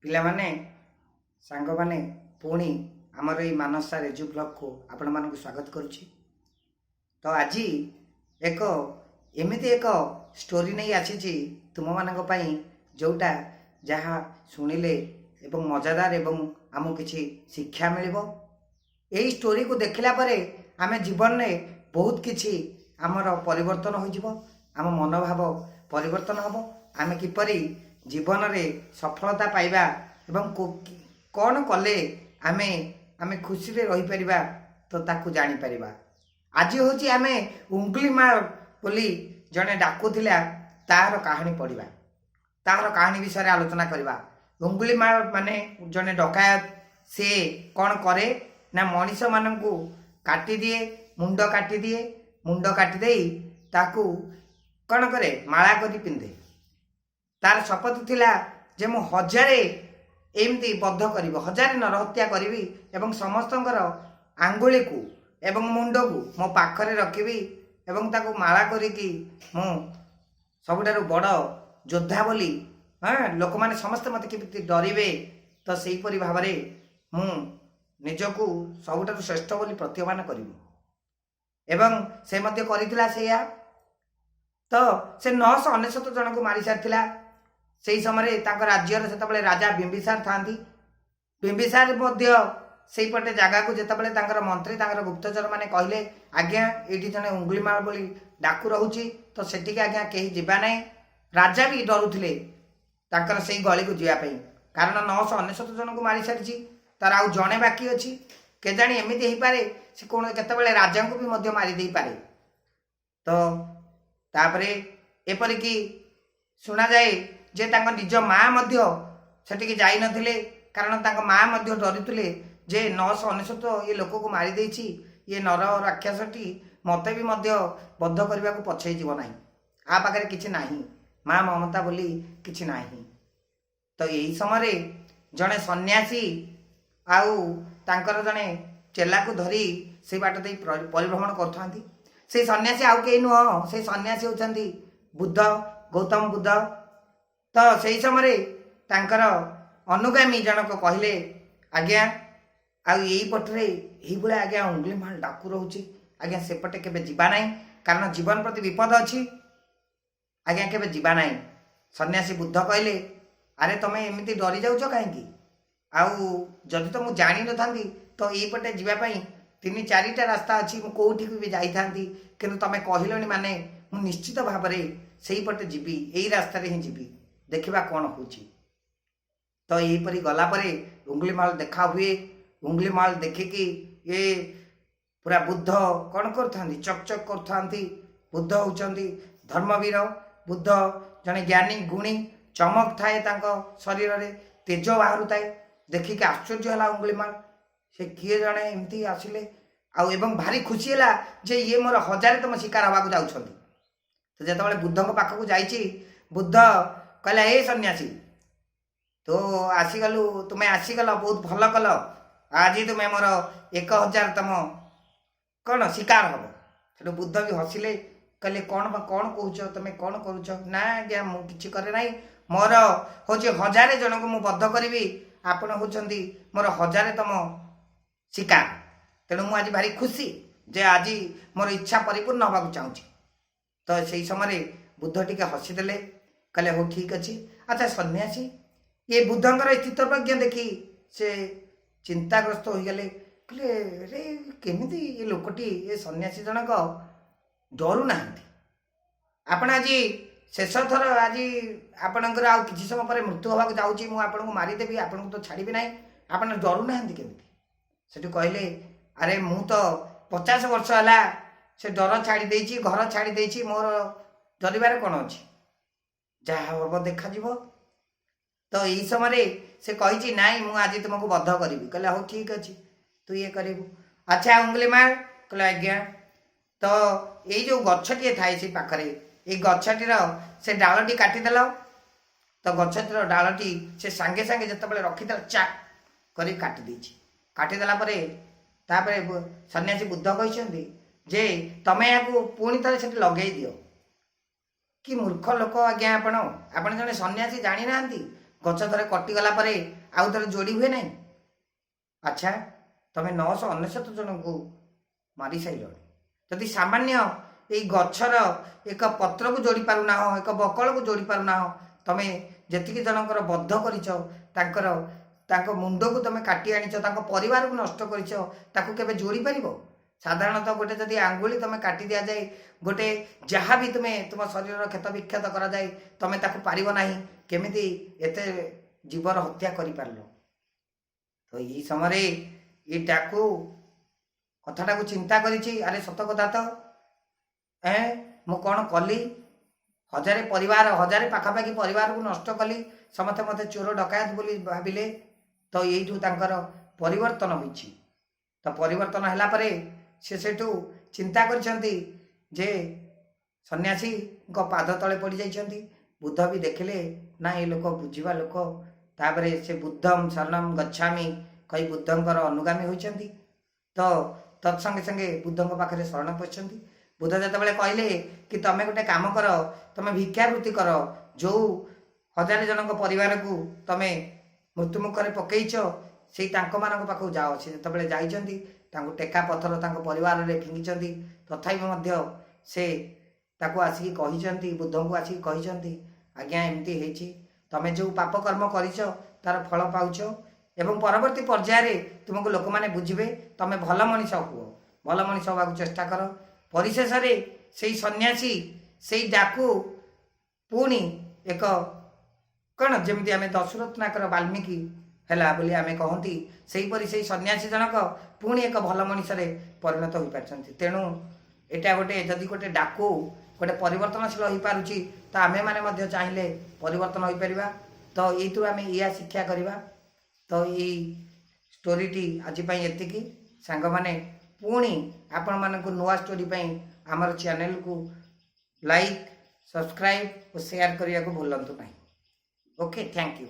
ପିଲାମାନେ, ସାଙ୍ଗମାନେ, ପୁଣି ଆମର ଏଇ ମାନସ ସାର୍ ଏଜୁ ବ୍ଲଗ୍କୁ ଆପଣମାନଙ୍କୁ ସ୍ୱାଗତ କରୁଛି। ତ ଆଜି ଏକ ଏମିତି ଏକ ଷ୍ଟୋରି ନେଇ ଆସିଛି ତୁମମାନଙ୍କ ପାଇଁ, ଯେଉଁଟା ଯାହା ଶୁଣିଲେ ଏବଂ ମଜାଦାର ଏବଂ ଆମକୁ କିଛି ଶିକ୍ଷା ମିଳିବ। ଏଇ ଷ୍ଟୋରିକୁ ଦେଖିଲା ପରେ ଆମେ ଜୀବନରେ ବହୁତ କିଛି ଆମର ପରିବର୍ତ୍ତନ ହୋଇଯିବ, ଆମ ମନୋଭାବ ପରିବର୍ତ୍ତନ ହେବ। ଆମେ କିପରି ଜୀବନରେ ସଫଳତା ପାଇବା ଏବଂ କ'ଣ କଲେ ଆମେ ଆମେ ଖୁସିରେ ରହିପାରିବା, ତ ତାକୁ ଜାଣିପାରିବା। ଆଜି ହେଉଛି ଆମେ ଉଙ୍ଗୁଳିମାଳ ବୋଲି ଜଣେ ଡାକୁଥିଲା, ତାହାର କାହାଣୀ ପଢ଼ିବା, ତାହାର କାହାଣୀ ବିଷୟରେ ଆଲୋଚନା କରିବା। ଉଙ୍ଗୁଳିମାଳ ମାନେ ଜଣେ ଡକାୟତ। ସେ କ'ଣ କରେ ନା ମଣିଷମାନଙ୍କୁ କାଟିଦିଏ, ମୁଣ୍ଡ କାଟିଦିଏ। ମୁଣ୍ଡ କାଟିଦେଇ ତାକୁ କ'ଣ କରେ? ମାଳା କରି ପିନ୍ଧେ। ତାର ଶପଥ ଥିଲା ଯେ ମୁଁ 1000 ଏମିତି ବଧ କରିବି, 1000 ନରହତ୍ୟା କରିବି ଏବଂ ସମସ୍ତଙ୍କର ଆଙ୍ଗୁଳିକୁ ଏବଂ ମୁଣ୍ଡକୁ ମୋ ପାଖରେ ରଖିବି ଏବଂ ତାକୁ ମାଳା କରିକି ମୁଁ ସବୁଠାରୁ ବଡ଼ ଯୋଦ୍ଧା ବୋଲି, ହଁ, ଲୋକମାନେ ସମସ୍ତେ ମୋତେ କେମିତି ଡରିବେ, ତ ସେହିପରି ଭାବରେ ମୁଁ ନିଜକୁ ସବୁଠାରୁ ଶ୍ରେଷ୍ଠ ବୋଲି ପ୍ରତୀୟମାନ କରିବି। ଏବଂ ସେ ମଧ୍ୟ କରିଥିଲା ସେଇଆ। ତ ସେ 999 ଜଣଙ୍କୁ ମାରି ସାରିଥିଲା। ସେଇ ସମୟରେ ତାଙ୍କ ରାଜ୍ୟର ସେତେବେଳେ ରାଜା ବିମ୍ବିସାର ଥାନ୍ତି। ବିମ୍ବିସାର ମଧ୍ୟ ସେଇପଟେ ଜାଗାକୁ ଯେତେବେଳେ ତାଙ୍କର ମନ୍ତ୍ରୀ, ତାଙ୍କର ଗୁପ୍ତଚର ମାନେ କହିଲେ, "ଆଜ୍ଞା, ଏଇଠି ଜଣେ ଉଙ୍ଗୁଳିମାଳ ବୋଲି ଡାକୁ ରହୁଛି, ତ ସେଠିକି ଆଜ୍ଞା କେହି ଯିବା ନାହିଁ।" ରାଜା ବି ଡରୁଥିଲେ ତାଙ୍କର ସେଇ ଗଳିକୁ ଯିବା ପାଇଁ, କାରଣ 999 ଜଣଙ୍କୁ ମାରି ସାରିଛି, ତାର ଆଉ ଜଣେ ବାକି ଅଛି। କେଜାଣି ଏମିତି ହେଇପାରେ, ସେ କଣ କେତେବେଳେ ରାଜାଙ୍କୁ ବି ମଧ୍ୟ ମାରି ଦେଇପାରେ। ତ ତାପରେ ଏପରିକି ଶୁଣାଯାଏ ଯେ ତାଙ୍କ ନିଜ ମା ମଧ୍ୟ ସେଠିକି ଯାଇନଥିଲେ, କାରଣ ତାଙ୍କ ମା ମଧ୍ୟ ଡରୁଥିଲେ ଯେ 999 ଇଏ ଲୋକକୁ ମାରି ଦେଇଛି, ଇଏ ନର ରାକ୍ଷସଟି ମୋତେ ବି ମଧ୍ୟ ବଧ କରିବାକୁ ପଛେଇ ଯିବ ନାହିଁ। ଆ ପାଖରେ କିଛି ନାହିଁ, ମା ମମତା ବୋଲି କିଛି ନାହିଁ। ତ ଏହି ସମୟରେ ଜଣେ ସନ୍ନ୍ୟାସୀ ଆଉ ତାଙ୍କର ଜଣେ ଚେଲାକୁ ଧରି ସେଇ ବାଟ ଦେଇ ପରିଭ୍ରମଣ କରୁଥାନ୍ତି। ସେଇ ସନ୍ନ୍ୟାସୀ ଆଉ କେହି ନୁହଁ, ସେଇ ସନ୍ନ୍ୟାସୀ ହେଉଛନ୍ତି ବୁଦ୍ଧ, ଗୌତମ ବୁଦ୍ଧ। ତ ସେଇ ସମୟରେ ତାଙ୍କର ଅନୁଗାମୀ ଜଣକ କହିଲେ, "ଆଜ୍ଞା, ଆଉ ଏଇ ପଟରେ ଏଇଭଳିଆ ଆଜ୍ଞା ଉଙ୍ଗୁଳିମାଳ ଡାକୁ ରହୁଛି ଆଜ୍ଞା, ସେପଟେ କେବେ ଯିବା ନାହିଁ, କାରଣ ଜୀବନ ପ୍ରତି ବିପଦ ଅଛି ଆଜ୍ଞା, କେବେ ଯିବା ନାହିଁ।" ସନ୍ନ୍ୟାସୀ ବୁଦ୍ଧ କହିଲେ, "ଆରେ, ତମେ ଏମିତି ଡରି ଯାଉଛ କାହିଁକି? ଆଉ ଯଦି ତ ମୁଁ ଜାଣିନଥାନ୍ତି, ତ ଏଇପଟେ ଯିବା ପାଇଁ ତିନି ଚାରିଟା ରାସ୍ତା ଅଛି, ମୁଁ କୋଉଠିକୁ ବି ଯାଇଥାନ୍ତି। କିନ୍ତୁ ତମେ କହିଲଣି ମାନେ ମୁଁ ନିଶ୍ଚିତ ଭାବରେ ସେଇପଟେ ଯିବି, ଏଇ ରାସ୍ତାରେ ହିଁ ଯିବି, ଦେଖିବା କ'ଣ ହେଉଛି।" ତ ଏହିପରି ଗଲା ପରେ ଉଙ୍ଗୁଳିମାଳ ଦେଖା ହୁଏ। ଉଙ୍ଗୁଳିମାଳ ଦେଖିକି ଏ ପୁରା ବୁଦ୍ଧ କ'ଣ କରୁଥାନ୍ତି? ଚକ୍ ଚକ୍ କରୁଥାନ୍ତି। ବୁଦ୍ଧ ହେଉଛନ୍ତି ଧର୍ମବୀର। ବୁଦ୍ଧ ଜଣେ ଜ୍ଞାନୀ ଗୁଣୀ। ଚମକ ଥାଏ ତାଙ୍କ ଶରୀରରେ, ତେଜ ବାହାରୁଥାଏ। ଦେଖିକି ଆଶ୍ଚର୍ଯ୍ୟ ହେଲା ଉଙ୍ଗୁଳିମାଳ, ସେ କିଏ ଜଣେ ଏମିତି ଆସିଲେ ଆଉ, ଏବଂ ଭାରି ଖୁସି ହେଲା ଯେ ଇଏ ମୋର 1000ତମ ଶିକାର ହେବାକୁ ଯାଉଛନ୍ତି। ତ ଯେତେବେଳେ ବୁଦ୍ଧଙ୍କ ପାଖକୁ ଯାଇଛି, ବୁଦ୍ଧ କହିଲା, "ଏ ସନ୍ନ୍ୟାସୀ, ତୁ ଆସିଗଲୁ, ତୁମେ ଆସିଗଲ, ବହୁତ ଭଲ କଲ। ଆଜି ତୁମେ ମୋର 1000ତମ କ'ଣ ଶିକାର ହବ।" ସେଠୁ ବୁଦ୍ଧ ବି ହସିଲେ, କହିଲେ, "କ'ଣ ବା, କ'ଣ କହୁଛ ତୁମେ, କ'ଣ କରୁଛ?" "ନା ଆଜ୍ଞା, ମୁଁ କିଛି କରେ ନାହିଁ। ମୋର ହେଉଛି 1000 ଜଣଙ୍କୁ ମୁଁ ବଧ କରିବି। ଆପଣ ହେଉଛନ୍ତି ମୋର 1000ତମ ଶିକାର। ତେଣୁ ମୁଁ ଆଜି ଭାରି ଖୁସି ଯେ ଆଜି ମୋର ଇଚ୍ଛା ପରିପୂର୍ଣ୍ଣ ହେବାକୁ ଚାହୁଁଛି।" ତ ସେଇ ସମୟରେ ବୁଦ୍ଧ ଟିକେ ହସିଦେଲେ, କହିଲେ, "ହଉ, ଠିକ୍ ଅଛି। ଆଚ୍ଛା ସନ୍ନ୍ୟାସୀ।" ଇଏ ବୁଦ୍ଧଙ୍କର ଏ ସ୍ଥିତପ୍ରଜ୍ଞ ଦେଖି ସେ ଚିନ୍ତାଗ୍ରସ୍ତ ହୋଇଗଲେ। କହିଲେ, "ରେ, କେମିତି ଏ ଲୋକଟି, ଏ ସନ୍ନ୍ୟାସୀ ଜଣକ ଡରୁ ନାହାନ୍ତି? ଆପଣ ଆଜି ଶେଷ ଥର, ଆଜି ଆପଣଙ୍କର ଆଉ କିଛି ସମୟ ପରେ ମୃତ୍ୟୁ ହେବାକୁ ଯାଉଛି, ମୁଁ ଆପଣଙ୍କୁ ମାରିଦେବି, ଆପଣଙ୍କୁ ତ ଛାଡ଼ିବି ନାହିଁ, ଆପଣ ଡରୁନାହାନ୍ତି କେମିତି?" ସେଠୁ କହିଲେ, "ଆରେ, ମୁଁ ତ 50 ବର୍ଷ ହେଲା ସେ ଡର ଛାଡ଼ି ଦେଇଛି, ଘର ଛାଡ଼ି ଦେଇଛି। ମୋର ଡରିବାରେ କ'ଣ ଅଛି? ଯାହା ହବ ଦେଖାଯିବ।" ତ ଏଇ ସମୟରେ ସେ କହିଛି, "ନାଇଁ, ମୁଁ ଆଜି ତୁମକୁ ବଧ କରିବି।" କହିଲେ, "ହଉ, ଠିକ୍ ଅଛି, ତୁ ଇଏ କରିବୁ। ଆଚ୍ଛା ଉଙ୍ଗୁଳିମାଳ।" କହିଲେ, "ଆଜ୍ଞା।" ତ ଏଇ ଯୋଉ ଗଛଟିଏ ଥାଏ ସେଇ ପାଖରେ, ଏଇ ଗଛଟିର ସେ ଡାଳଟି କାଟିଦେଲ। ତ ଗଛଟିର ଡାଳଟି ସେ ସାଙ୍ଗେ ସାଙ୍ଗେ ଯେତେବେଳେ ରଖିଦେଲା, ଚାକ୍ କରି କାଟି ଦେଇଛି। କାଟିଦେଲା ପରେ ତାପରେ ସନ୍ନ୍ୟାସୀ ବୁଦ୍ଧ କହିଛନ୍ତି ଯେ ତମେ ଏହାକୁ ପୁଣି ଥରେ ସେଠି ଲଗେଇ ଦିଅ। "କି ମୂର୍ଖ ଲୋକ ଆଜ୍ଞା ଆପଣ! ଆପଣ ଜଣେ ସନ୍ନ୍ୟାସୀ, ଜାଣିନାହାନ୍ତି ଗଛ ଥରେ କଟିଗଲା ପରେ ଆଉ ଥରେ ଯୋଡ଼ି ହୁଏ ନାହିଁ। ଆଚ୍ଛା, ତମେ 999 ଜଣଙ୍କୁ ମାରି ସାରିଲଣି, ଯଦି ସାମାନ୍ୟ ଏଇ ଗଛର ଏକ ପତ୍ରକୁ ଯୋଡ଼ି ପାରୁନାହଁ, ଏକ ବକଳକୁ ଯୋଡ଼ି ପାରୁନାହଁ, ତମେ ଯେତିକି ଜଣଙ୍କର ବଦ୍ଧ କରିଛ, ତାଙ୍କ ମୁଣ୍ଡକୁ ତମେ କାଟି ଆଣିଛ, ତାଙ୍କ ପରିବାରକୁ ନଷ୍ଟ କରିଛ, ତାକୁ କେବେ ଯୋଡ଼ି ପାରିବ? ସାଧାରଣତଃ ଗୋଟେ ଯଦି ଆଙ୍ଗୁଳି ତମେ କାଟି ଦିଆଯାଏ, ଗୋଟେ ଯାହା ବି ତୁମେ ତୁମ ଶରୀରର କ୍ଷତ ବିକ୍ଷତ କରାଯାଏ, ତମେ ତାକୁ ପାରିବ ନାହିଁ। କେମିତି ଏତେ ଜୀବର ହତ୍ୟା କରିପାରିଲ? ତ ଏଇ ସମୟରେ ଏ ଡାକୁ କଥାଟାକୁ ଚିନ୍ତା କରିଛି, ଆରେ ସତ କଥା ତ, ମୁଁ କ'ଣ କଲି? ହଜାରେ ପରିବାର, ହଜାରେ ପାଖାପାଖି ପରିବାରକୁ ନଷ୍ଟ କଲି। ସମସ୍ତେ ମୋତେ ଚୋର ଡକାୟତ ବୋଲି ଭାବିଲେ। ତ ଏଇଠୁ ତାଙ୍କର ପରିବର୍ତ୍ତନ ହୋଇଛି। ତ ପରିବର୍ତ୍ତନ ହେଲା ପରେ ସେ ସେଠୁ ଚିନ୍ତା କରିଛନ୍ତି ଯେ ସନ୍ନ୍ୟାସୀଙ୍କ ପାଦ ତଳେ ପଡ଼ିଯାଇଛନ୍ତି। ବୁଦ୍ଧ ବି ଦେଖିଲେ ନା, ଏ ଲୋକ ବୁଝିବା ଲୋକ। ତାପରେ ସେ "ବୁଦ୍ଧମ୍ ଶରଣମ୍ ଗଚ୍ଛାମି" କହି ବୁଦ୍ଧଙ୍କର ଅନୁଗାମୀ ହୋଇଛନ୍ତି। ତ ତତ୍ସଙ୍ଗେ ସଙ୍ଗେ ବୁଦ୍ଧଙ୍କ ପାଖରେ ଶରଣ ପଶିଛନ୍ତି। ବୁଦ୍ଧ ଯେତେବେଳେ କହିଲେ କି ତମେ ଗୋଟେ କାମ କର, ତମେ ଭିକ୍ଷାବୃତ୍ତି କର, ଯୋଉ ହଜାରେ ଜଣଙ୍କ ପରିବାରକୁ ତମେ ମୃତ୍ୟୁମୁଖରେ ପକେଇଛ, ସେଇ ତାଙ୍କମାନଙ୍କ ପାଖକୁ ଯାଅ। ସେ ଯେତେବେଳେ ଯାଇଛନ୍ତି, ତାଙ୍କୁ ଟେକା ପଥର ତାଙ୍କ ପରିବାରରେ ଫିଙ୍ଗିଛନ୍ତି। ତଥାପି ମଧ୍ୟ ସେ ତାକୁ ଆସିକି କହିଛନ୍ତି, ବୁଦ୍ଧଙ୍କୁ ଆସିକି କହିଛନ୍ତି, ଆଜ୍ଞା, ଏମିତି ହେଇଛି, ତମେ ଯୋଉ ପାପ କର୍ମ କରିଛ ତାର ଫଳ ପାଉଛ ଏବଂ ପରବର୍ତ୍ତୀ ପର୍ଯ୍ୟାୟରେ ତୁମକୁ ଲୋକମାନେ ବୁଝିବେ। ତମେ ଭଲ ମଣିଷ ହୁଅ, ଭଲ ମଣିଷ ହେବାକୁ ଚେଷ୍ଟା କର। ପରିଶେଷରେ ସେଇ ସନ୍ନ୍ୟାସୀ, ସେଇ ଡାକୁ ପୁଣି ଏକ କ'ଣ, ଯେମିତି ଆମେ ଦଶରତ୍ନାକର ବାଲ୍ମୀକି ହେଲା ବୋଲି ଆମେ କହନ୍ତି, ସେହିପରି ସେଇ ସନ୍ନ୍ୟାସୀ ଜଣକ ପୁଣି ଏକ ଭଲ ମଣିଷରେ ପରିଣତ ହୋଇପାରିଛନ୍ତି। ତେଣୁ ଏଇଟା ଗୋଟେ, ଯଦି ଗୋଟେ ଡାକୁ ଗୋଟେ ପରିବର୍ତ୍ତନଶୀଳ ହୋଇପାରୁଛି, ତ ଆମେମାନେ ମଧ୍ୟ ଚାହିଁଲେ ପରିବର୍ତ୍ତନ ହୋଇପାରିବା। ତ ଏଇଥିରୁ ଆମେ ଏଇଆ ଶିକ୍ଷା କରିବା। ତ ଏଇ ଷ୍ଟୋରିଟି ଆଜି ପାଇଁ ଏତିକି ସାଙ୍ଗମାନେ। ପୁଣି ଆପଣମାନଙ୍କୁ ନୂଆ ଷ୍ଟୋରି ପାଇଁ ଆମର ଚ୍ୟାନେଲକୁ ଲାଇକ୍, ସବସ୍କ୍ରାଇବ୍ ଓ ସେୟାର କରିବାକୁ ଭୁଲନ୍ତୁ ନାହିଁ। Okay, thank you.